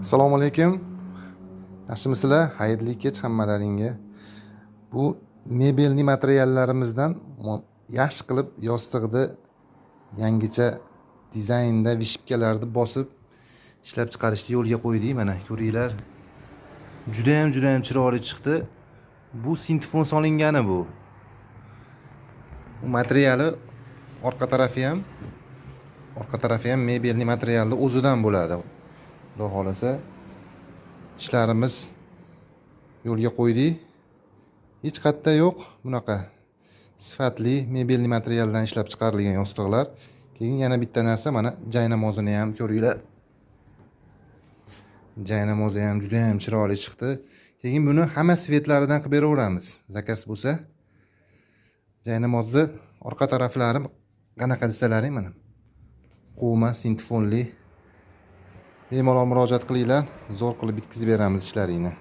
Assalomu alaykum. Yaxshimisizlar? Xayrli kech hammalaringga. Bu mebelniy materiallarimizdan yaxshi qilib yostiqni yangicha dizaynda вышивка larni bosib ishlab chiqarishni yo'lga qo'ydik. Mana ko'ringlar. Judayam judayam chiroyli chiqdi. Bu sintefon solingani bu. Bu materiali orqa tarafi ham mebelniy materialni o'zidan bo'ladi. Xudo xohlasa, ishlarimiz yo'lga qo'ydik. Hech qayerda yo'q bunaqa sifatli mebelniy materialdan ishlab chiqarilgan yostiqlar. Keyin yana bitta narsa, mana jaynamozini ham ko'ringlar. Jaynamozi ham juda ham chiroyli chiqdi. Keyin buni hamma цвет laridan qilib beraveramiz. Заказ bo'lsa. Jaynamozni orqa taraflari qanaqa desalaring, mana. Quvma sintefonli. Bemalol murojaat qilinglar, zo'r qilib bitkazib beramiz ishlaringni.